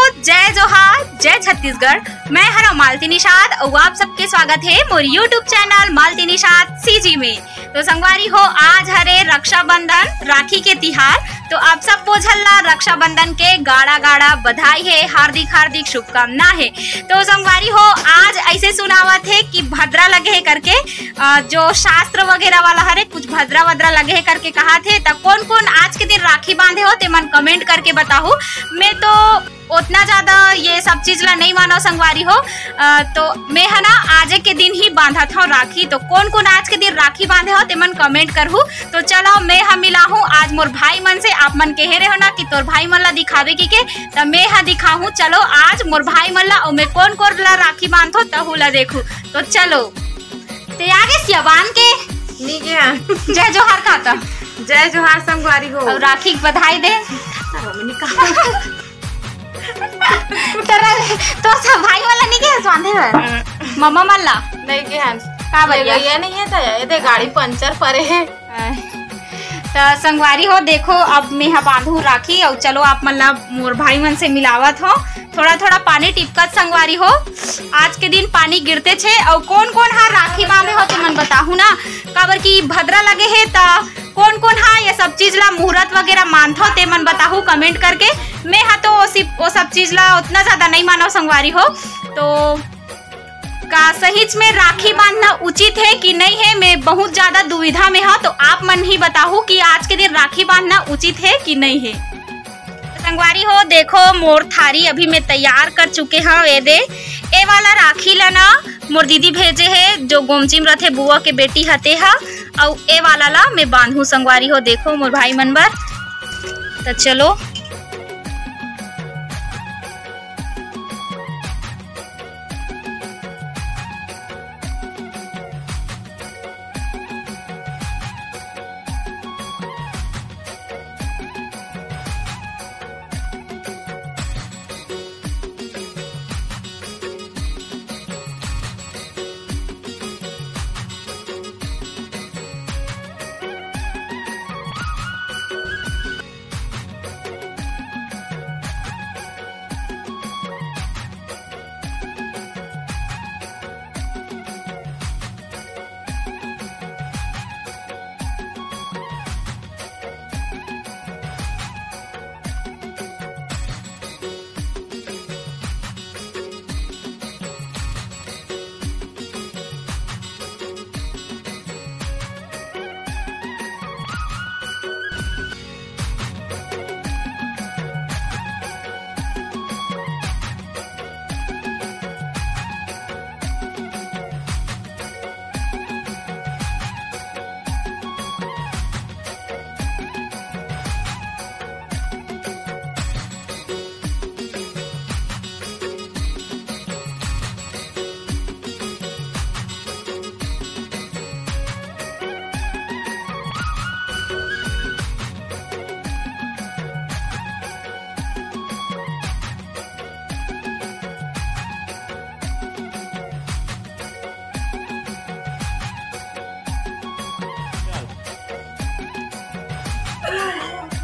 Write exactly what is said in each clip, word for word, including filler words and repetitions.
जय जोहार, जय छत्तीसगढ़। मैं हरा मालती निषाद अउ आप सबके स्वागत हे मोर YouTube channel Malti Nishad CG में। तो संगवारी हो, आज हरे रक्षाबंधन, राखी के तिहार। तो आप सब बोझल ला रक्षाबंधन के गाड़ा गाड़ा बधाई हे, हार्दिक हार्दिक शुभकामना हे। तो संगवारी हो, आज ऐसे सुनावत हे कि भद्रा लगे हे करके, अ, जो शास्त्र वगैरह वाला हरे, कुछ भद्रा वद्रा लगे हे करके कहा थे। त कौन कौन आज के दिन राखी बांधे हो, ते मन कमेंट करके बताहू। मैं तो उतना ज्यादा ये सब चीज ला नहीं मानो संगवारी हो। अ, तो मैं ह ना आज के दिन ही बांधत हव राखी। तो कौन कौन आज के दिन राखी बांधे हो, ते मन कमेंट करहू। तो चलो, मैं ह मिलाहूँ आज मोर भाई मन से। आप मन कहे रहे हो ना कि तोर भाई मन ला दिखावे की के, त मैं ह दिखाहूँ। चलो, आज मोर भाई मन ला अउ मैं कौन कौन ला राखी बांधो, तहू ला देखू। तो चलो, ते आगे सिया बांध के। नी गे हन। जय जोहार कहता। जय जोहार संगवारी हो। अउ राखी के बधाई दे। तोरा, तो सब भाई वाला नहीं गए बांधे बर? मम्मा मन ला? नहीं गे हन। का ये बरिया? गैया नहीं है तो ये दे गाड़ी पंचर पड़े है। त संगवारी हो, देखो, अब मैं ह बांधू राखी। अउ चलो, आप मन ला मोर भाई मन से मिलावत हो। थोड़ा थोड़ा पानी टिपकत संगवारी हो। आज के दिन पानी गिरते छे। अउ कौन कौन हा राखी बांधे हो, ते मन बताहू ना। काबर की भद्रा लगे हे, त कौन कौन हा ये सब चीज ला मुहूर्त वगैरह मानथो, ते मन बताहू कमेंट करके। मैं हा तो वो सिप-, वो सब चीज ला उतना ज्यादा नहीं मानो संगवारी हो। तो का सहीच में राखी बांधना उचित है कि नहीं है, मैं बहुत ज्यादा दुविधा में हा। तो आप मन ही बताहू कि आज के दिन राखी बांधना उचित है कि नहीं है। संगवारी हो, देखो, मोर थारी अभी मैं तैयार कर चुके हव। ए दे, ए वाला राखी ला ना मोर दीदी भेजे हे, जो गोमची में रथे बुआ के बेटी हते हा। अउ ए वाला ला मैं बांधू संगवारी हो, देखो, मोर भाई मन बर। त चलो,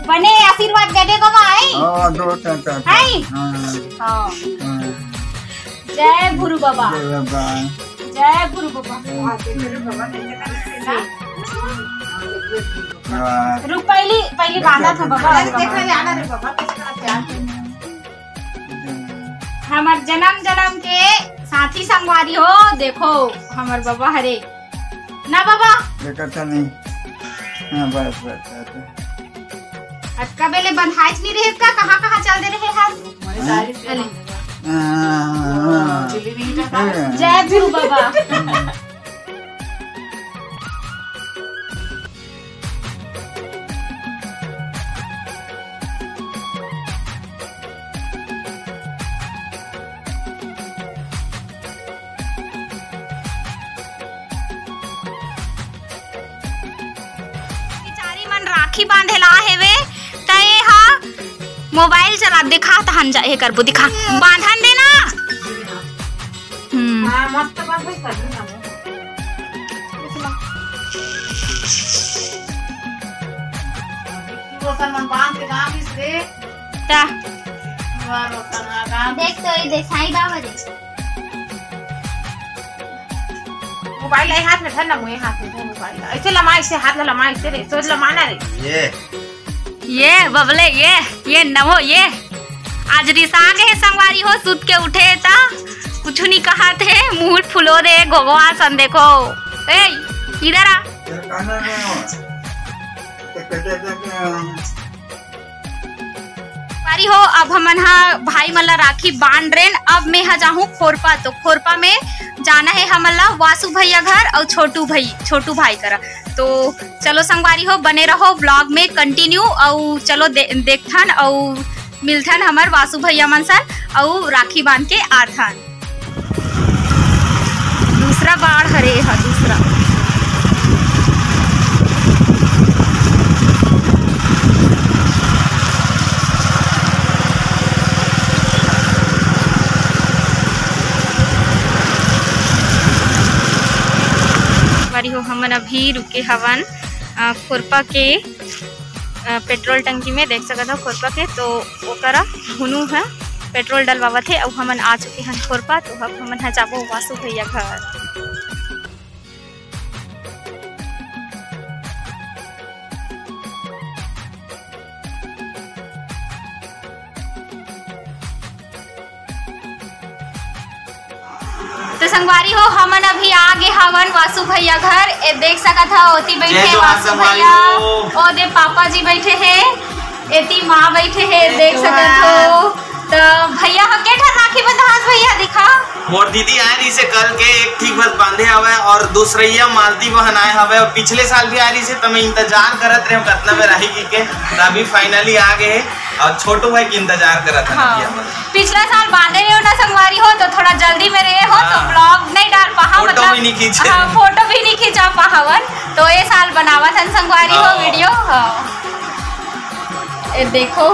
बने आशीर्वाद दे दे बाबा, आई? हाँ, दो चार चार। आई? हाँ। हाँ। हाँ। जय भुरु बाबा। जय बाबा। जय भुरु बाबा। जय भुरु बाबा। हाँ। रुक, पहली, पहली बांधा था बाबा। अरे, देखा जाना रे बाबा, कितना प्यार। हमर जन्म जन्म के साथी संगवारी हो, देखो, हमर बाबा हरे। ना बाबा। देखा था नहीं। हाँ, बस, बस, बस। अतका बेले बंधाइच नहीं रहे का, कहाँ, कहाँ चल दे रहे हस? हाँ? अले। हाँ, हाँ, हाँ। जय गुरु बाबा। बिचारी मन राखी बांधे ला हेवे, त ए हा मोबाइल चला, दिखा तहन जा, ए करबो, दिखा, बांधन देना। हम्म। हाँ, मस्त बात है, कर दूंगा। तू अपन मन बांध के गांव इस रे। ता। देख तो ये देख, साईं बाबा देख। मोबाइल ला हाथ में धर ना, मुँह हाथ में धर मोबाइल ला। ऐसे लमा, ऐसे हाथ ला लमा, ऐसे रे, सोच लमा ना रे। ये। ये बबले, ये, ये नवो, ये। आज रिसा के हे संगवारी हो, सुत के उठे हे त कुछु नहीं कहा थे, मुंह फुलो दे, गोगवा सन देखो। ए, इधर आ। संगवारी हो, अब हमन हा भाई मन ला राखी बांध रेन। अब मैं हा जाहूँ खोरपा, तो खोरपा में जाना है हमन ला वासु भैया घर और छोटू भाई, छोटू भाई करा। तो चलो संगवारी हो, बने रहो vlog में continue। और चलो दे-, देखथन और मिलथन हमर वासु भैया मन सन और राखी बांध के आथन। दूसरा बाढ़ हरे हा, दूसरा। संगवारी हो, हमन अभी रुके हवन, अ, खोरपा के, अ, पेट्रोल टंकी में देख सकत हो खोरपा के, तो ओकरा भुनू ह पेट्रोल डलवावत हे। अउ हमन आ चुके हन खोरपा, तो अब हमन ह जाबो वासु भैया घर। तो संगवारी हो, हमन अभी आ गे हवन वासु भैया घर। ए देख सकत ह, ओती बैठे हे वासु भैया, ओ दे पापा जी बैठे हे, एती माँ बैठे हे, देख सकत हो। तो भैया ह के ठन राखी बंधास भैया दिखा। मोर दीदी आए रहिसे कल के, एक ठीक बस बांधे हवय और दूसरैया मालती बहन आए हवय और पिछले साल भी आए रहिसे, त मैं इंतजार करत रहे कतना बेर आही की के, त अभी finally आ गे हे और छोटू भाई के इंतजार करत हन हाँ। अभी हमन। पिछला साल बांधे रहे हो ना संगवारी हो, तो थोड़ा जल्दी में रहे हो, तो हाँ। Vlog नहीं डाल पाहा, फोटो मतलब, भी नहीं खींचे। हाँ, फोटो भी नहीं खींचा पाहवन, तो ये साल बनावत हन संगवारी हो हाँ। Video। हाँ। ए देखो,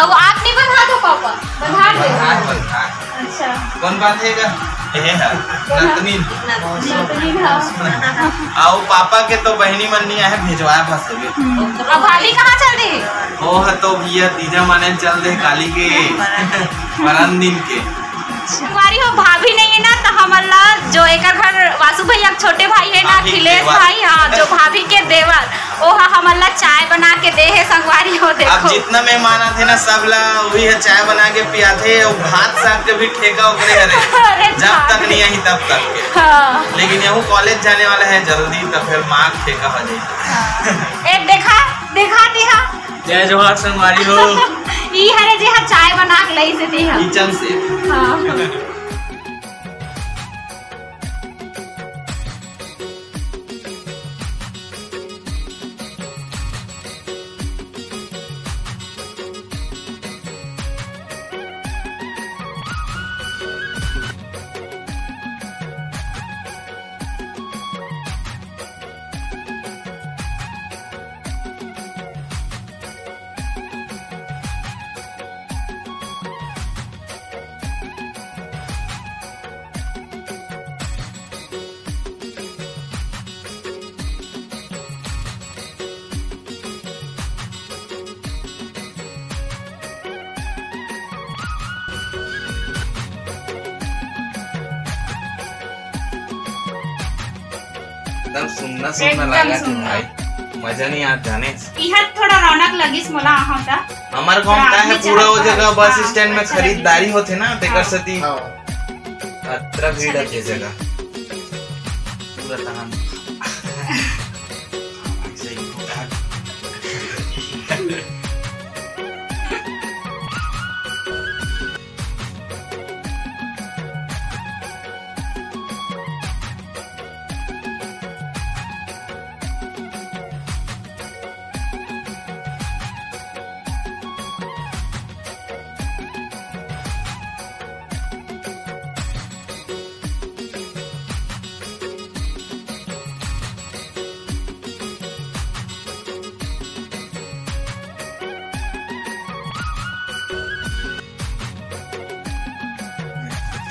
अब आप नहीं बंधा दो पापा, बंधा दो। बंधा, बंधा। अच्छा। कौन बांधेगा? ये है, नतनीन। नतनीन, हाँ। आओ, पापा के तो बहिनी मन नहीं आए, भेजवाए बस अभी। हम्म। अब भाभी कहाँ चल दी? वो है तो भैया तीजा माने चल दे काली के, परन दिन के। संगवारी हो, भाभी नहीं है ना, तो हमन ला जो एकर घर वासु भैया के छोटे भाई है ना, भाभी के अखिलेश देवर। भाई, हाँ, जो भाभी के देवर, ओहा हमन ला चाय बना के दे हे संगवारी हो, अब देखो। जितना मेहमान आथे ना, सब ला वही ह चाय बना के पियाथे, अउ भात साग के भी ठेका ओकरे हरे, अरे जब बाप तक रे। नहीं आही तब तक के। हाँ। लेकिन यहू कॉलेज जाने वाला है जल्दी, तो फिर माँ के ठेका हो जाए। हाँ। ए देखा, देखा दिहा। जय जोहार संगवारी हो। ई हरे जे ह चाय बना के लई से दिहा। किचन से। हाँ। एकदम सुन्ना सुन्ना एकदम लगा थे सुन्ना। भाई, मजा नहीं आता जाने। इहाँ थोड़ा रौनक लगिस मोला, आहा था। हमार गाँव का है, पूरा वो जगह बस हाँ, स्टैंड में अच्छा खरीदारी होथे ना, तेकर सेती हाँ। अतरा भीड़ अच्छा रथे जगह। पूरा तहन।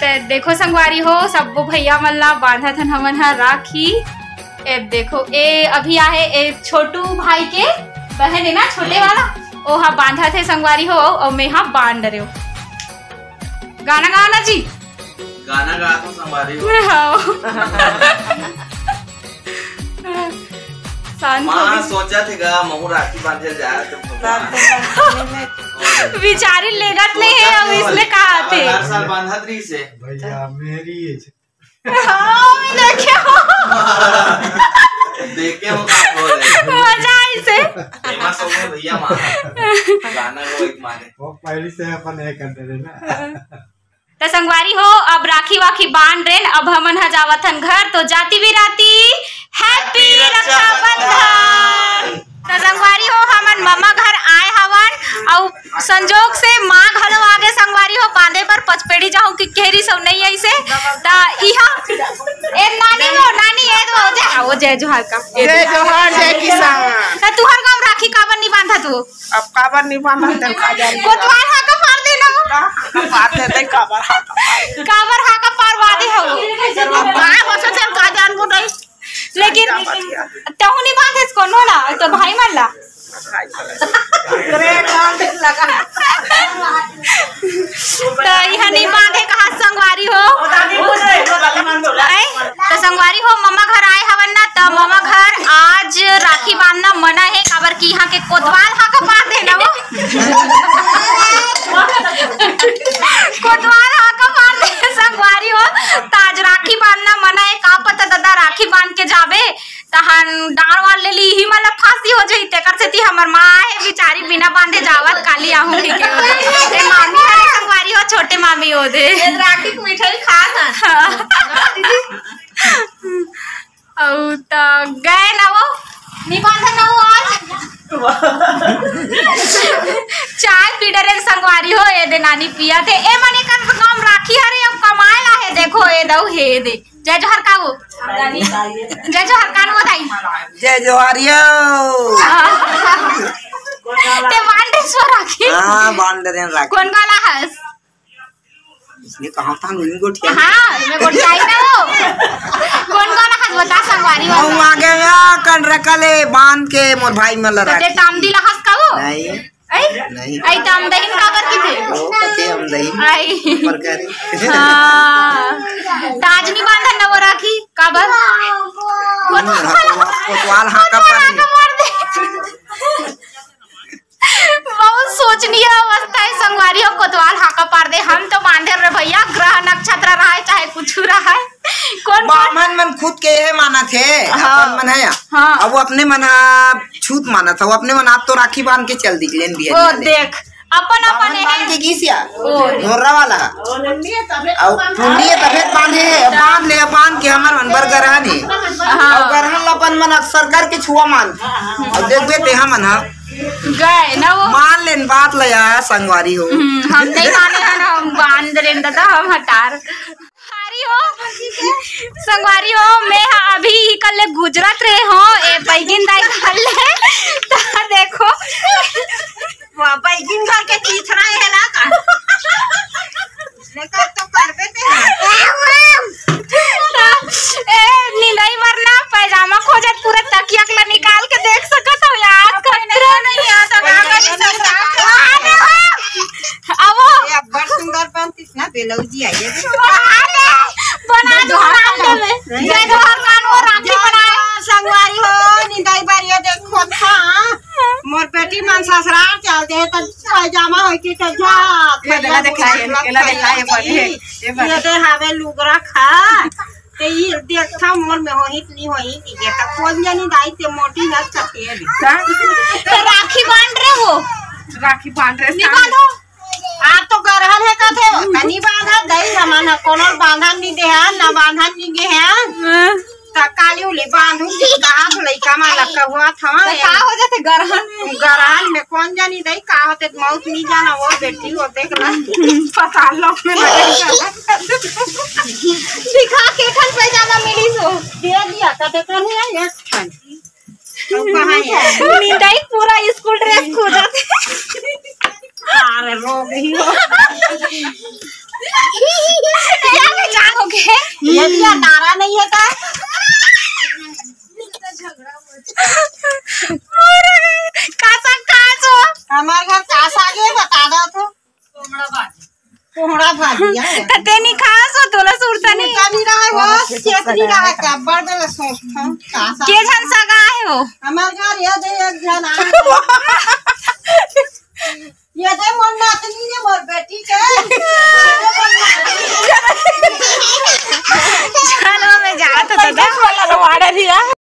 ते देखो संगवारी हो, सब्बो भैया मन ला बांधत हन हमन ह राखी। ए देखो, ए अभी आहे, ए छोटू भाई के बहन है ना, छोटे वाला, ओ हा बांधत हे संगवारी हो, अउ मैं हा बांध डरेव। गाना गाओ ना जी। गाना गात हूँ संगवारी हो। हाँ। शांत हो माँ गई। सोचा थे गा, महू राखी बांधे जाए तो भगवान। बिचारी लेगत नहीं है, अब इसने कहा थे। हर साल बांधत रही से। भैया मेरी ये हाँ, मैं देखे हो। देखे हो का बोल रहे? मजा आई से। फेमस हो गए भैया माँ। गाना को एक माने। वो पहले से अपन ये कर दे रहे ना। त संगवारी हो, अब राखी वाखी बांध रेन, अब हमन ह जावत हन घर, तो जाती बिराती happy रक्षाबंधन। त संगवारी हो, हमन ममा घर आए हवन, अउ संजोग से माँ घलो आगे संगवारी हो, बांधे बर पचपेड़ी जाहूं कि केहरी सब नहीं आइसे। त इहा ए नानी हो, नानी ए दो, जय, ओ जय जोहार का। जय जोहार, जय किसान। त तुहर गाँव राखी काबर नहीं बांधत हो? अब काबर नहीं बांधत, तेल का जान। कोतवाल हा का पार दे ना। का पार दे दे, काबर हा का पार। काबर हा का पार वादे हो। अब काय हो से तेल का जान बुढ़ई। लेकिन तहु नहीं बांधे कोनो ला, तो भाई मन ला। त इहा नहीं बांधे कहा संगवारी हो। ऐ, त संगवारी हो, ममा घर आए हवन ना, त ममा घर आज राखी बांधना मना है, काबर कि इहा के कोतवाल हा का पार दे ना वो। कोतवाल हा का पार दे संगवारी हो, त आज राखी बांधना मना है। का पता दादा राखी बांध के जाबे तहन डांड़ वाड़ ले ली, इही मन ला फांसी हो जाही, तेकर सेती हमर माँ हे बिचारी बिना बांधे जावत, काली आहूं कहिके। ए मामी हरे संगवारी हो, छोटे मामी हो दे। ये राखी के मिठाई खा ना। हाँ। अउ त गए ना वो, नी बांधा ना वो आज। चाय पी डरे संगवारी हो, ए दे नानी पिया थे। ए मने कम से कम राखी हरे, अब कमाए ला हे, देखो ए दऊ हे दे। जय जोहार का वो? जय जोहार कान वो दाई। जय जोहार यो। ते बांध रे सो राखी। हाँ, बांध रे राखी। कोन वाला हस? इसने कहा था नहीं गोठिया। हाँ, मैं गोठिया ही ना वो। कोन वाला हस बता संगवारी वाला। हम आगे या कंडरकले बांध के मोर भाई मन ला तो ते राखी। तामदी ला हस का वो? नहीं। आई? नहीं। आई त अमदहिन काबर किथे? ओ, कथे अमदहिन। आई। पर करे। हाँ। त आज नहीं बांधन ना वो राखी, काबर? हम्म, कोतवाल, कोतवाल हाँ का कोतवाल पार हाँ का मार दे। बहुत सोचनीय अवस्था है संगवारी हो, कोतवाल हाँ का पार दे। हम तो बांधे रे भैया, ग्रह नक्षत्र रहे चाहे कुछ रहे। कोन, कोन? बामन मन खुद के ये मानत हे, हाँ। अपन मन हे। हाँ। अब वो अपने मन ह छूत मानत हे, वो अपने मन आप तो राखी बांध के चल दिख लेन बिया ओ, निकले। देख, अपन, अपन बामन हे। बांध के गीस या? ओ, देख। धोर्रा वाला। अब पुंडी हे तभे बांधे, अब बांध ले, अब बांध के हमर मन बर गरहन हे। हाँ। अब गरहन ला अपन मन अक्सर करके छुआ मान। अब देखबे ते हमन ह। गए ना वो। मान लेन बात ला या संगवारी हो। हम्म, हम नहीं माने हैं ना, हम बांध लेन दादा, हम हटार। संगवारी हो, संगवारी हो, मैं हा अभी इकल्ले गुजरत रहे हो, ए बैगिन दाई घर ले, त देखो। वाह, बैगिन घर के चीथरा है ला का? लेकर तो करबे ते। ए, निंदई बर ना, पैजामा खोजत पूरा तकिया के ला निकाल के देख सकत हो यार, खतरा नहीं आता, का करी ससुराल। आवो। ये अब्बड़ सुंदर बनती। ना ब्लाउज ही आई है। बना दो, बना दो। जय जोहार कान वो राखी बनाए। संगवारी हो, निंदाई बारी हो, देखो था। मोर बेटी मन ससुराल चल दे, त पैजामा होई के, त जा, ये देखा, देखा, ये, ये देखा, ये पढ़े, ये पढ़े। ये दे हवे लुगरा खा। ते ये देखा, मोर में होही त नहीं होही, ये त कोन जानी दाई, ते मोटी जात चपे है। का? त राखी बांध रहे हो? राखी बांध रहे, नहीं बांधो। आप तो गरहन हे कथे हो, त नी बांधत दई, हमन ह कोनो बांधन नी दे हन, ना बांधन नी गे हन। हाँ। त काली उली बांधू, कहा तो लइका मन लक्का हुआ था। त का हो जाथे गरहन में? गरहन में कोन जानी दई, का होथे, मौत नी जाना, वो बेटी हो, देख ला। पता लोग में लगे। दिखा के ठन पैजामा मिली सो। दे दिया, कथे कोन है, एक ठन। तो कहाँ है? निंदाई पूरा स्कूल ड्रेस खो जाथे। अरे, रो गई हो। क्या पहचान हो गए? ये भी अंधारा नहीं है का? अरे, कासा, कासो? हमारे घर कासा आगे बता दो तो। कोहड़ा भाजी है। त ते नहीं खास हो, तोला सुरता नहीं। सुरता नहीं रहा है, बस चेत नहीं रहा है, का बड़ बेला सोचथन, का सा-, के झन सगा है वो? हमार घर ये दे एक झन आ। ये दे मोर नातनी ने, मोर बेटी के। चलो, मैं जात हूँ दादा।